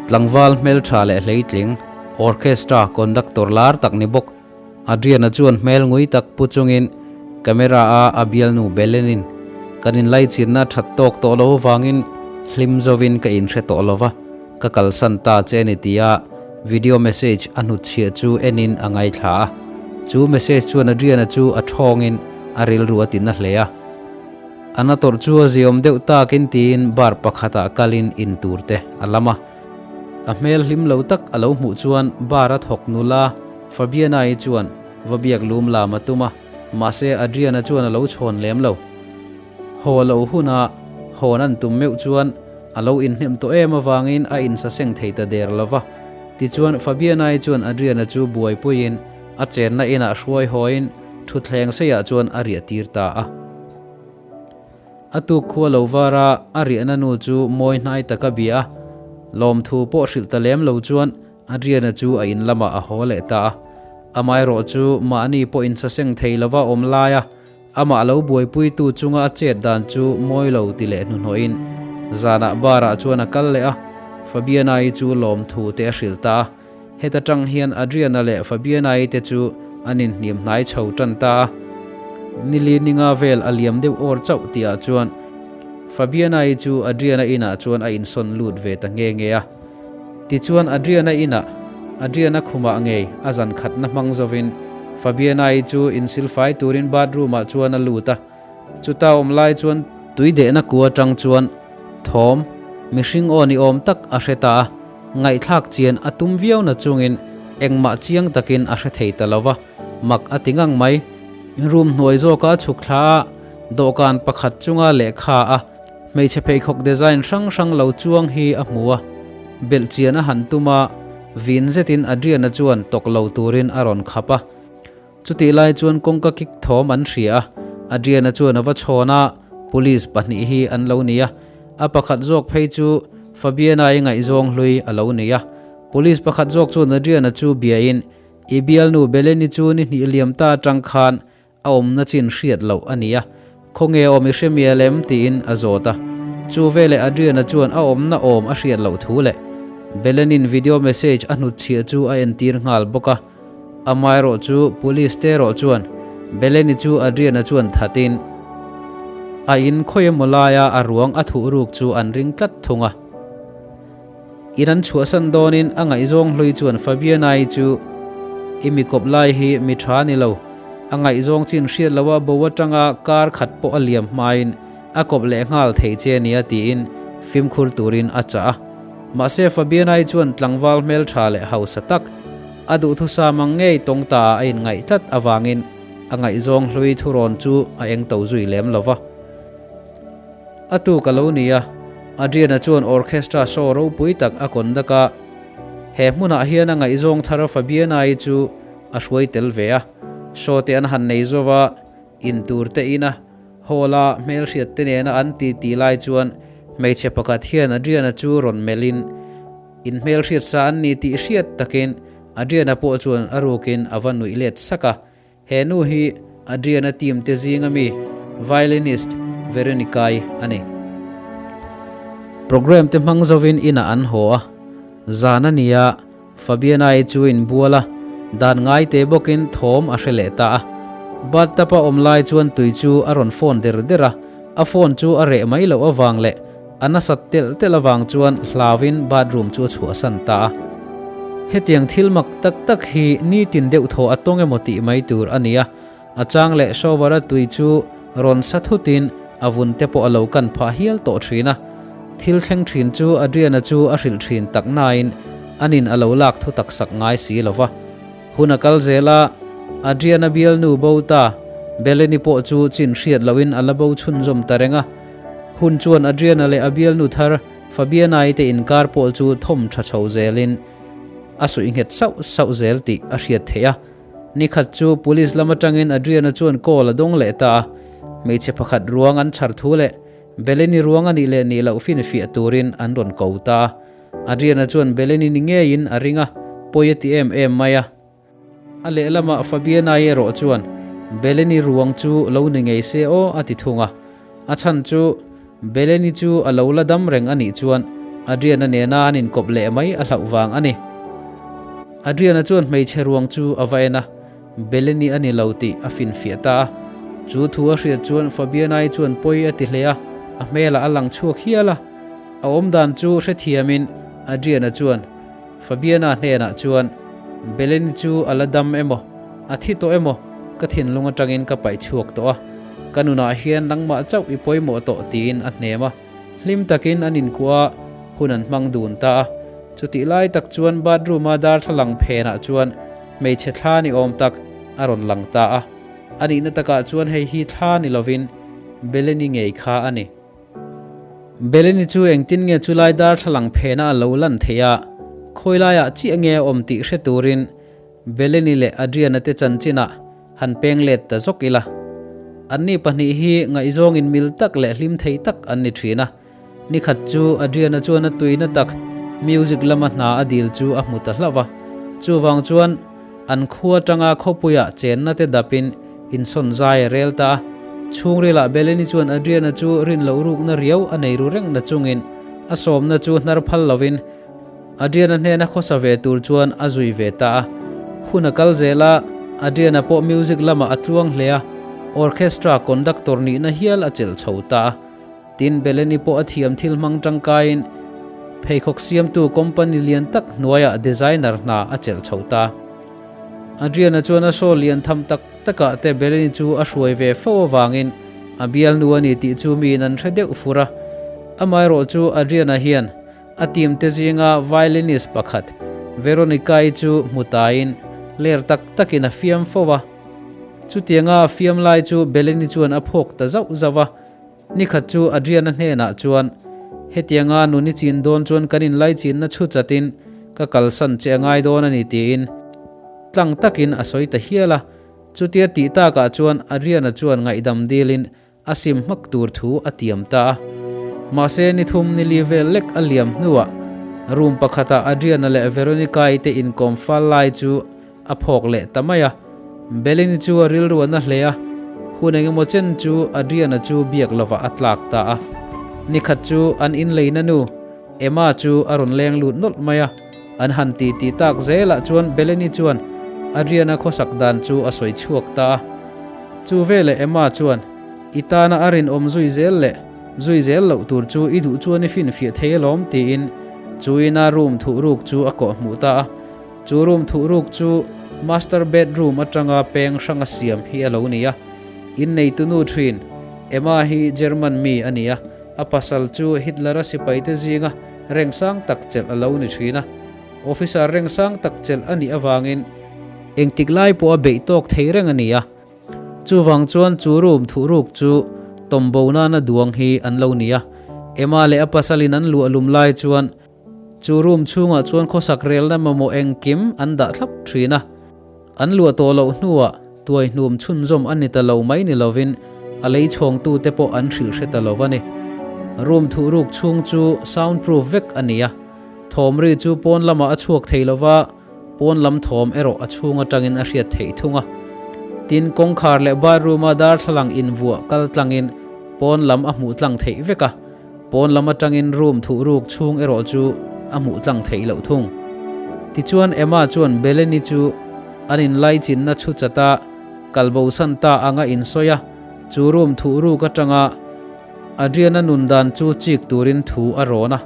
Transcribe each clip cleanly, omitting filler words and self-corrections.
Tlangval hmeltha leh hleitling, orchestra conductor lar tak ni bawk Adrian-a chuan hmel ngui tak pu chungin camera a a bialnu Belen-in kan inlaichinna that tawk tawh lo avangin hlim zovin ka inhre tawh lo va, ka kalsan ta che a ni tia video message a hnutchhiah chu enin a ngaithla a. Chu message chuan Adrian-a chu a thawngin a rilru a tina hle a. A na tawrh chu a ziawm deuh takin tiin bar pakhatah kalin in tur te a lam a. A hmel hlim lo tak a lo hmuh chuan bar a thawk nula Fabiana-i chuan va biak lum lam a tum a, mahse Adrian-a chuan a lo chhawn lem lo. Haw lo huna hawn an tum meuh chuan a lo inhnem tawh em avangin a insaseng thei ta der lo va. Tichuan Fabiana-i chuan Adrian-a chu buaipuiin a chenna inah hruai hawiin thutthleng seiah chuan a riah tir ta a. A tuk khua lo var a, a riahna nu chu mawi hnai taka bia a, lawmthu pawh hrilh ta lem lo chuan Adrian-a chu a in lamah a haw leh ta a. Amaherawh chu mahni pawh insaseng thei lova awm laia amah lo buaipuitu chunga a chet dan chu mawi lo ti leh hnuhnawhin zanah bar-ah chuan a kal leh a, Fabiana-i chu lawmthu te a hrilh ta a. Heta tang hian Adrian-a leh Fabiana-i te chu an inhniam hnai chho tan ta a. Nili ninga vel a liam deuh awr chauh tihah chuan Fabiana-i chu Adrian-a inah chuan a insawn lut ve ta nghe nghe a. Tichuan Adrian-a inah Adrian-a khumah ngei a zan khatna hmang zovin Fabiana-i chu insilfai turin bathroom-ah chuan a lut a. Chuta awm lai chuan tui dehna kua atang chuan thawm mihring aw ni awm tak a hre ta a, ngaihthlak chian a tum viau na chungin engmah chiang takin a hre thei ta lo va, mak a ti ngang mai. Room hnuai zawka a chhuk thla a, dawhkan pakhat chunga lehkha a hmeichhe pheikhawk design hrang hrang lo chuang hi a hmu a, belh chian a han tum a, vin zetin Adrian-a chuan tawk lo turin a rawn khap a. Chutih lai chuan kawngka kik thawm an hria a, Adrian-a chuan a va chhawn a, police pahnih hi an lo ni a, a pakhat zawk phei chu Fabiana-i ngaihzawng hlui a lo ni a. Police pakhat zawk chuan Adrian-a chu biain, I bialnu Beleni chu ni hnih liam ta atang khan a awmna chin hriat loh a ni a, khawnge awm i hre mial em? tiin a zawt a. Chu veleh Adrian-a chuan a awmna awm a hriat loh thu leh Belenin video message a hnutchhiah chu a entir nghal bawk a. Amaherawh chu Police te erawh chuan Beleni chu Adrian-a chuan thatin a in khawi emaw laia a ruang a thuh ruk chu an ring tlat thung a. In an chhuahsan dawnin a ngaihzawng hlui chuan Fabiana-i chu i mi kawp lai hi mi tha ni lo, a ngaihzawng chin hriat loha bo atanga kar khat pawh a liam hmain a kawp leh nghal thei che nia tiin fimkhur turin a chah a. Mahse Fabiana-i chuan tlangval hmeltha leh hausa tak, a duhthusam ang ngei tawng ta a inngaih tlat avangin a ngaihzawng hlui thurawn chu a eng to zui lem lo va. A tuk a lo ni a, Adrian-a chuan orchestra show ropui tak a conduct a, he hmunah hian a ngaihzawng thar Fabiana-i chu a hruai tel ve a. Show te an han nei zo va, in tur te ina hall-a hmelhriat te nena an ti tih lai chuan hmeichhe pakhat hian Adrian-a chu rawn melhin, In hmelhriat sa an ni tih hriat takin Adrian-a pawh chuan a rukin a va nuih let sak a. He nu hi Adrian-a team te zinga mi violinist Veronica-i a ni. Program te hmang zovin inah an haw a, zan a nia Fabiana-i chu inbual a, dan ngai te bawkin thawm a hre leh ta a. Bathtub-a awm lai chuan tui chu a rawn phone der der a, a phone chu a reh mai loh avang leh a nasat telh telh avang chuan hlauin bathroom chu a chhuahsan ta a. Hetiang thil mak tak tak hi nitin deuh thaw a tawng emaw tih mai tur a ni a, a chang leh shower-a tui chu rawn sa thutin a vun te pawh a lo kan phah hial tawh thin a. Thil thleng thin chu Adrian-a chu a hrilh thin tak nain anin a lo lak thu tak sak ngai si lo va. Hun a kal zel a, Adrian-a bialnu bo ta Beleni pawh chu chin hriat lohin a la bo chhunzawm ta reng a. Hun chuan Adrian-a leh a bialnu thar Fabiana-i te inkar pawh chu thawm tha chho zelin a suih nghet sauh sauh zel tih a hriat theih a. Nikhat chu Police lam atangin Adrian-a chuan call a dawng leh ta a, hmeichhe pakhat ruang an chhar thu leh Beleni ruang a nih leh nih loh finfiah turin an rawn ko ta a. Adrian-a chuan Beleni ni ngeiin a ring a, pawi a ti em em mai a. A lehlamah Fabiana-i erawh chuan Beleni ruang chu lo ni ngei se aw a ti thung a. A chhan chu Beleni chu a lo la dam reng a nih chuan Adrian-a nena an inkawp leh mai a hlauh vang a ni. Adrian-a chuan hmeichhe ruang chu a va en a, Beleni a ni lo tih a finfiah ta a. Chu thu a hriat chuan Fabiana-i chuan pawi a ti hle a, a hmelah a lang chhuak hial a. A awmdan chu hrethiamin Adrian-a chuan Fabiana hnenah chuan, Beleni chu a la dam emaw, a thi tawh emaw, ka thinlung atangin ka paih chhuak tawh a, ka nunah hian nangmah chauh i pawimawh tawh tiin a hnem a. Hlim takin an inkuah a, hun an hmang dun ta a. Chutih lai tak chuan bathroom-a darthlalang phenah chuan hmeichhe thla ni awm tak a rawn lang ta a. A nihna takah chuan hei hi thla ni lovin Beleni ngei kha a ni. Beleni chu engtin nge chulai darthlalang phena a lo lan theih a, khawi laiah chiah nge a awm tih hre turin Beleni leh Adriana te chanchinah han peng let ta zawk ila. Anni pahnih hi ngaihzawng in mil tak leh hlim thei tak an ni thin a. Nikhat chu Adriana chuan a tuina tak music lama hna a dil chu a hmu ta hlauh a. Chuvang chuan an khua tanga khawpuiah chenna te dapin insawn zai a rel ta a. Chhungrilah Beleni chuan Adriana chu rin loh rukna riau a nei ru reng na chungin a sawmna chu hnar phal lovin Adriana hnena khawsa ve tur chuan a zui ve ta a. Hun a kal zel a, Adriana pawh music lamah a tluang hle a, orchestra conductor nihna hial a chelh chho ta a. Tin, Beleni pawh a thiam thil hmang tangkaiin pheikhawk siamtu company lian tak hnuaiah designer hna a chelh chho ta. Adriana chuan a show lian tham tak takah te Beleni chu a hruai ve fo avangin a bialnu a ni tih chu miin an hre deuh fur a. Amaherawh chu Adriana hian A team te zinga violinist pakhat Veronica-i chu hmu tain ler tak takin a fiam fo a. Chutianga a fiam lai chu Beleni chuan a phawk ta zauh zauh a. Nikhat chu Adriana hnenah chuan, Hetianga nun i chin dawn chuan kan inlaichinna chhu chatin ka kalsan che a ngai dawn a ni tiin tlang takin a sawi ta hial a. Chutia tih takah chuan Adriana chuan ngaihdam dilin A sim hmak tur thu a tiam ta a. Mahse ni thum ni li vel lek a liam hnuah room pakhatah Adriana leh Veronica-i te inkawm fal lai chu a phawk leh ta mai a. Belini chu a rilru a na hle a, hun engemaw chen chu Adriana chu biak lovah a tlak ta a. Nikhat chu an inleina nu Emma chu a rawn leng lut nawlh mai a, an han ti ti tak zelah chuan Beleni chuan Adriana khawsak dan chu a sawi chhuak ta a. Chu veleh Emma chuan, I tana a rinawm zui zel leh zui zel loh tur chu i duh chuan i finfiah thei alawm tiin chu ina room thuhruk chu a kawh hmuh ta a. Chu room thuhruk chu master bedroom atanga peng hranga siam hi a lo ni a. Inneitu nu thin, Emma hi German mi a ni a, a pasal chu Hitler-a sipaite zinga rengsang tak chelh a lo ni thin a. Officer rengsang tak chelh a nih avangin engtik lai pawh a beih tawk thei reng a ni a. Chuvang chuan chu room thuhruk chu tawmbo nana duang hi an lo ni a. Emma leh a pasalin an luah lum lai chuan chu room chhungah chuan khawsak relna mamawh engkim an dah thlap thin a. An luah tawh loh hnuah tuai hnum chhunzawm a ni ta lo mai ni lovin a lei chhawngtute pawh an hrilh hre ta lo a ni. Room thuhruk chhung chu sound proof vek a ni a. Thawm ri chu pawn lamah a chhuak thei lo va, pawn lam thawm erawh a chhung atangin a hriat theih thung a. Tin, kawngkhar leh bathroom-a darthlalang invuah kal tlangin pawn lam a hmuh tlang theih vek a, pawn lam atangin room thuhruk chhung erawh chu a hmuh tlang theih loh thung. Tichuan, Emma chuan Beleni chu an inlaichinna chhu chata kalbosan ta anga insawi a, chu room thuhruk atanga Adriana nun dan chu chik turin thu a rawn a.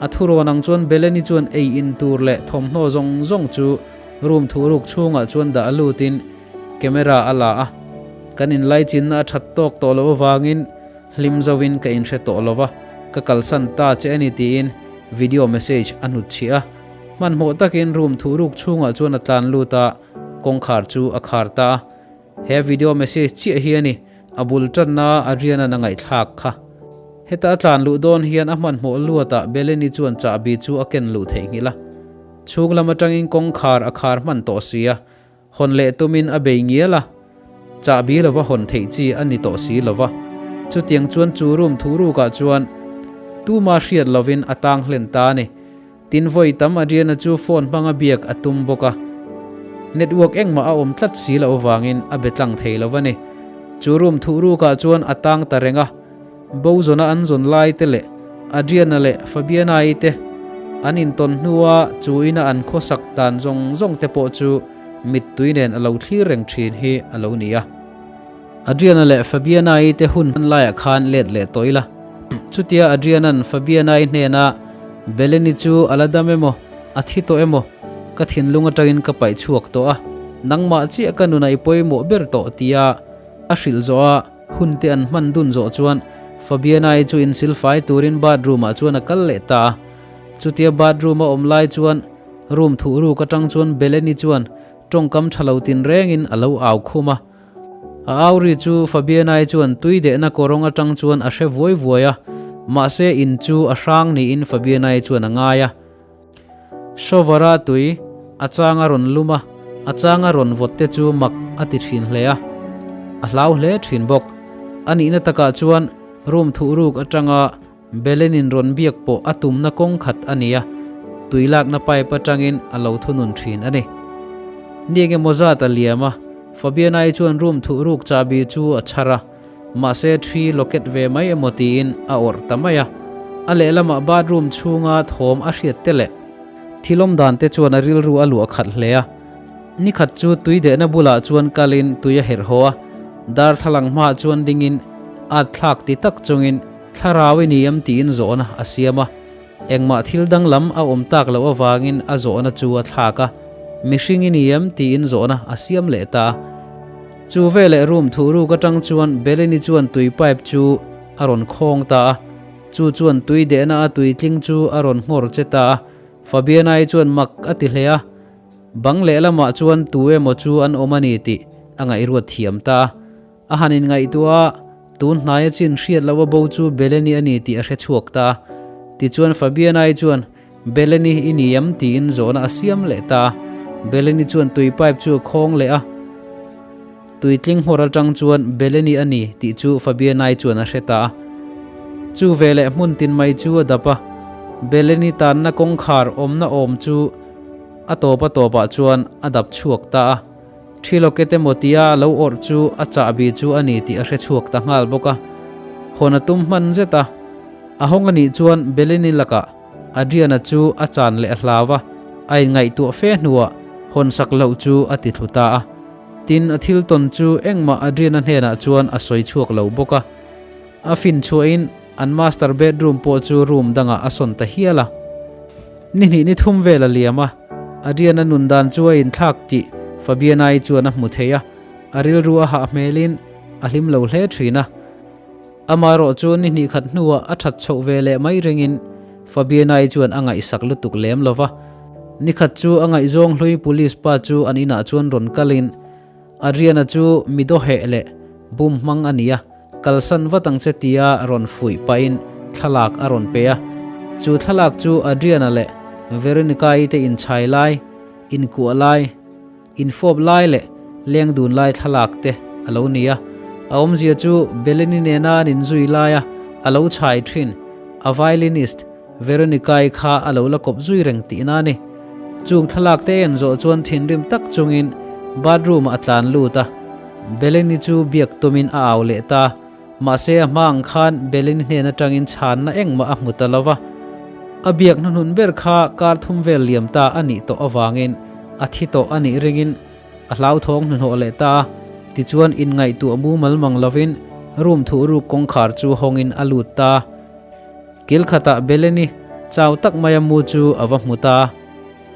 A thurawn ang chuan Beleni chuan ei in tur leh thawmhnaw zawng zawng chu room thuhruk chhungah chuan dah lutin camera a la a. Kan inlaichinna a that tawk tawh loh avangin hlim zoin ka inhre tawh lo va, ka kalsan ta che a ni tiin video message a hnutchhiah a. Hmanhmawh takin room thuhruk chhungah chuan a tlan lut a, kawngkhar chu a khar ta a. He video message chiah hi a ni, a bul tanna Adrian-a'n a ngaihthlak kha. Heta a tlan luh dawn hian a hmanhmawh luatah Beleni chuan chahbi chu a ken luh theihnghilh a. Chhung lam atangin kawngkhar a khar hman tawh si a, hawn leh tumin a bei ngial a. Chahbi lova hawn theih chi a ni tawh si lova. Chutiang chuan chu room thurukah chuan tuma hriat lovin a tang hlen ta a ni. Tin vawi tam Adriana chu phone hmanga biak a tum bawk a, network engmah a awm tlat si loh avangin a be tlang thei lo a ni. Chu room thuhrukah chuan a tang ta reng a, bo zawna an zawn lai te leh Adriana leh Fabiana-i te an intawn hnua chu ina an khawsak dan zawng zawng te pawh chu mittui nen a lo thlir reng thin hi a lo ni a. Adriana leh Fabiana-i te hun hman laiah khan let leh tawh ila. Chutia Adriana'n Fabiana-i hnena Beleni chu a la dam emaw, a thi tawh emaw, ka thinlung atangin ka paih chhuak tawh a, nangmah chiah ka nuna i pawimawh ber tawh tia a hrilh zawh a, hun te an hman dun zawh chuan Fabiana-i chu insilfai turin bathroom ah chuan a kal leh ta a. Chutia bathroom a awm lai chuan room thuhruk atang chuan Beleni chuan tawngkam tha lo tinrengin a lo au khum a. A au ri chu Fabiana-i chuan tui dehna kawrawng atang chuan a hre vuai vuai a, mahse in chu a hrang niin Fabiana-i chuan a ngai a. Shower-a tui a chang a rawn lum a, a chang a rawn vawt te chu mak a ti thin hle a, a hlau hle thin bawk. A nihna takah chuan room thuhruk atanga Belen-in rawn biak pawh a tumna kawng khat a ni a, tui lakna pipe atangin a lo thunun thin a ni. Ni engemaw zat a liam a, Fabiana-i chuan room thuhruk chahbi chu a chhar a, mahse thi locket ve mai emaw tiin a awrh ta mai a. A lehlamah bathroom chhunga thawm a hriat te leh thil awm dan te chuan a rilru a luah khat hle a. Ni khat chu tui dehna bulah chuan kalin tui a herh haw a, darthlalang hmaah chuan dingin at thlak ti tak chungin Thlarau i ni em tiin zawhna a siam a, engmah thil danglam a awm tak loh avangin a zawhna chu a thlak a, mihring i ni em tiin zawhna a siam leh ta a. Chu veleh room thuhruk atang chuan Beleni chuan tui pipe chu a rawn khawng ta a, chu chuan tui dehna a tui tling chu a rawn nghawr che ta a, Fabiana-i chuan mak a ti hle a, bang lehlamah chuan tu emaw chu an awm a ni tih a ngaihruat thiam ta a. A han inngaihtuah a, tun hnaia chin hriat loh a bo chu Beleni a ni tih a hre chhuak ta a. Tichuan Fabiana-i chuan, Beleni i ni em? tiin zawhna a siam leh ta a. Beleni chuan tui pipe chu a khawng leh a. Tui tling hmawr atang chuan Beleni a ni tih chu Fabiana-i chuan a hre ta a. Chu veleh hmun tin mai chu a dap a. Beleni tanna kawngkhar awmna awm chu a tawp a tawpah chuan a dap chhuak ta a. Thilawket emaw tia a lo awrh chu a chahbi chu a ni tih a hre chhuak ta nghal bawk a. Hawn a tum hman zet a, a hawng a nih chuan Beleni lakah Adriana chu a chan leh a hlau a, a inngaihtuah fe hnuah hawn sak loh chu a ti thlu ta a. Tin, a thil tawn chu engmah Adriana hnenah chuan a sawi chhuak lo bawk a. A fin chhuahin an master bedroom pawh chu room dangah a sawn ta hial a. Ni hnih ni thum vel a liam a, Adriana nun dan chu a inthlak tih Fabiana-i chuan a hmu thei a, a rilru a hah hmelin a hlim lo hle thin a. Amaherawh chu ni hnih khat hnuah a that chhoh ve leh mai ringin Fabiana-i chuan a ngaihsak lutuk lem lo va. Ni khat chu a ngaihzawng hlui police pa chu an inah chuan rawn kalin Adriana chu mi dawheh leh bum hmang a ni a, kalsan vat ang che tia rawn fuih pahin thlalak a rawn pe a. Chu thlalak chu Adriana leh Veronica-i te inchhai lai, inkuah lai, infawp lai leh leng dun lai thlalak te a lo ni a. A awmzia chu Beleni nena an inzui laia a lo chhai thin a violinist Veronica-i kha a lo la kawp zui reng tihna a ni. Chung thlalak te en zawh chuan thinrim tak chungin bathroom-ah a tlan lut a, Beleni chu biak tumin a au leh ta. Mahse a hma ang khan Beleni hnen atangin chhanna engmah a hmu ta lo va. A biak hnuhnun ber kha kar thum vel liam ta a nih tawh avangin a thi tawh a nih ringin a hlauthawng hnuhnawh leh ta a. Tichuan inngaihtuah mumal mang lovin room thuhruk kawngkhar chu hawngin a lut ta. Kil khatah Beleni chau tak maia mu chu a va hmu ta a,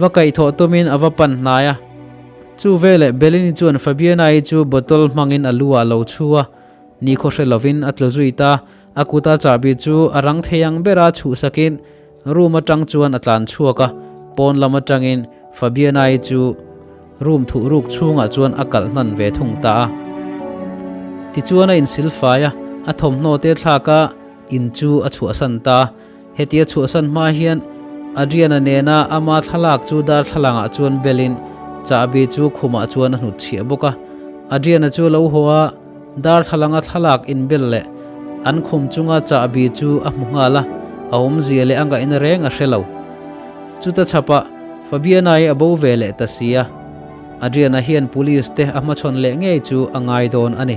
va kaihthawh tumin a va pan hnai a. Chu veleh Beleni chuan Fabiana-i chu bottle hmangin a lu ah lo chhu a, nikhaw hre lovin a tlu zui ta. A kuta chahbi chu a rang thei ang bera chhuhsakin room atang chuan a tlan chhuak a, pawn lam atangin Fabiana-i chu room thuhruk chhungah chuan a kalh hnan ve thung ta a. Tichuan a insilfai a, a thawmhnaw te thlak a, In chu a chhuahsan ta. Hetia chhuahsan hma hian Adriana nena ama thlalak chu darthlalangah chuan belin chahbi chu khumah chuan a hnutchhiah bawk a. Adriana chu lo haw a, darthlalanga thlalak inbel leh an khum chunga chahbi chu a hmu nghal a, a awmzia leh a ngaihna reng a hre lo. Chuta chhapah Fabiana-i a bo ve leh ta si a, Adriana hian police te a hmachhawn leh ngei chu a ngai dawn a ni.